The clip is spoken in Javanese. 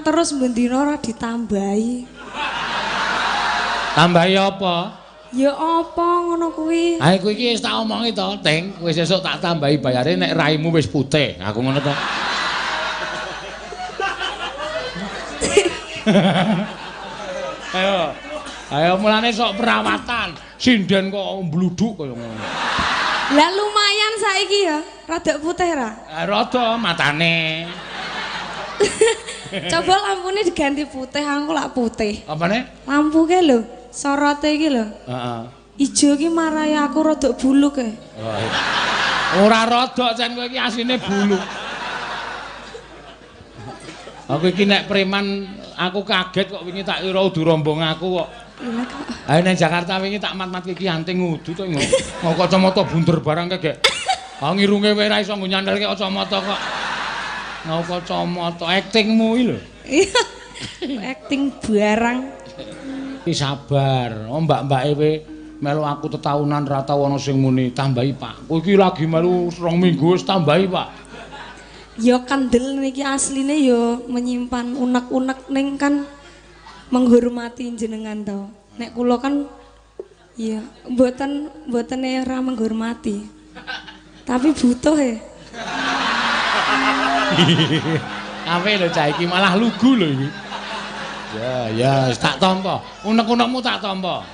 terus bendina ora ditambahi. Tambahi apa? Ya apa ngono kuwi? Ha iku iki wis tak omongi to, Ting. Wis sesuk tak tambahi bayare nek raimu wis putih. Aku ngono to. Ayo. Ayo mulane sok perawatan. Sinden kok mbluduk kaya ngono. Lah lumayan saiki ya, rada putih ra. Rada matane. Coba lampune diganti putih, aku lak putih. Apane? Lampu ke lho, sorote iki lho. Heeh. Ijo ki marai aku rada buluk e. Oh, iya. Ora rada cen kowe iki asline buluk. Aku iki nek preman aku kaget kok wingi tak kira udu rombong aku kok. Iya kok. Ayo nang Jakarta wingi tak mat-mat iki anting udu to ngo kacamata bunder barang kek. Ah ngirunge wae ra iso nggo nyandelke kacamata kok. Ngo kacamata aktingmu iki lho. Iya. Acting barang. Iki sabar, oh mbak-mbake we melu aku tetaunan ra tau ana sing muni tambahi Pak. Kowe iki lagi melu 2 minggu wis tambahi Pak. Ya kendel niki asline ya menyimpan unek-unek ning kan menghormati jenengan to. Nek kula kan ya mboten mboten ora menghormati. Tapi butuh e. Ape lho cah iki malah lugu lho iki. Ya ya wis tak tampa. Unek-unekmu tak tampa.